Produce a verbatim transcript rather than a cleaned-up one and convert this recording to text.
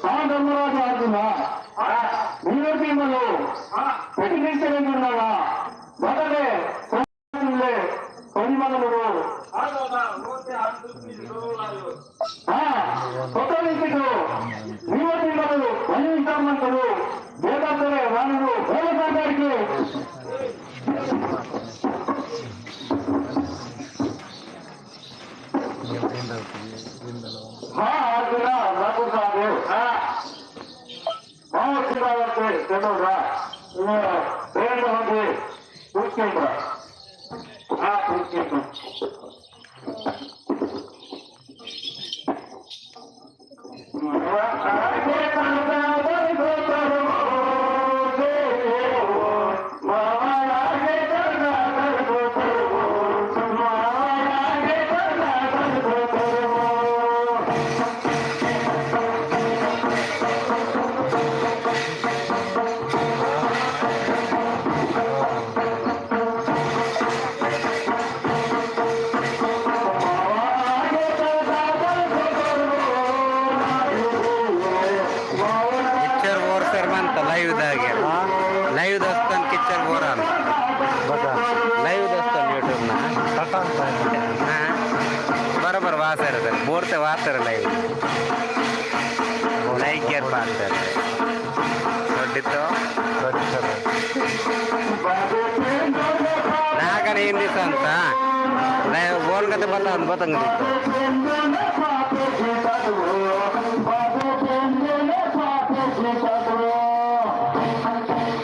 पांडवराज अर्जुन, मीरती मलो, प्रतिनिधि बदले, परिमल हाँ, पता नहीं कितो, मीरती मलो, वही इंसान करो, बेटा तेरे वाणी को, बोले सरकार के। हाँ, अर्जुना, ठाकुर साहब, हाँ। बहुत अच्छी बात है, चलो, हाँ। ये, प्रेम होंगे, पूछेगा। हाँ, पूछेगा। पिक्चर बोर सर मंता लाइव दागे। हाँ? लाइव दोस्तन पिक्चर बोरान। बता। लाइव दोस्तन YouTube ना। हाँ। बराबर वासर सर। बोरते वासर लाइव। लाइक केर पासर। सोडितो। नागन हिंदी संता। लाइव बोल के तो बता, बता।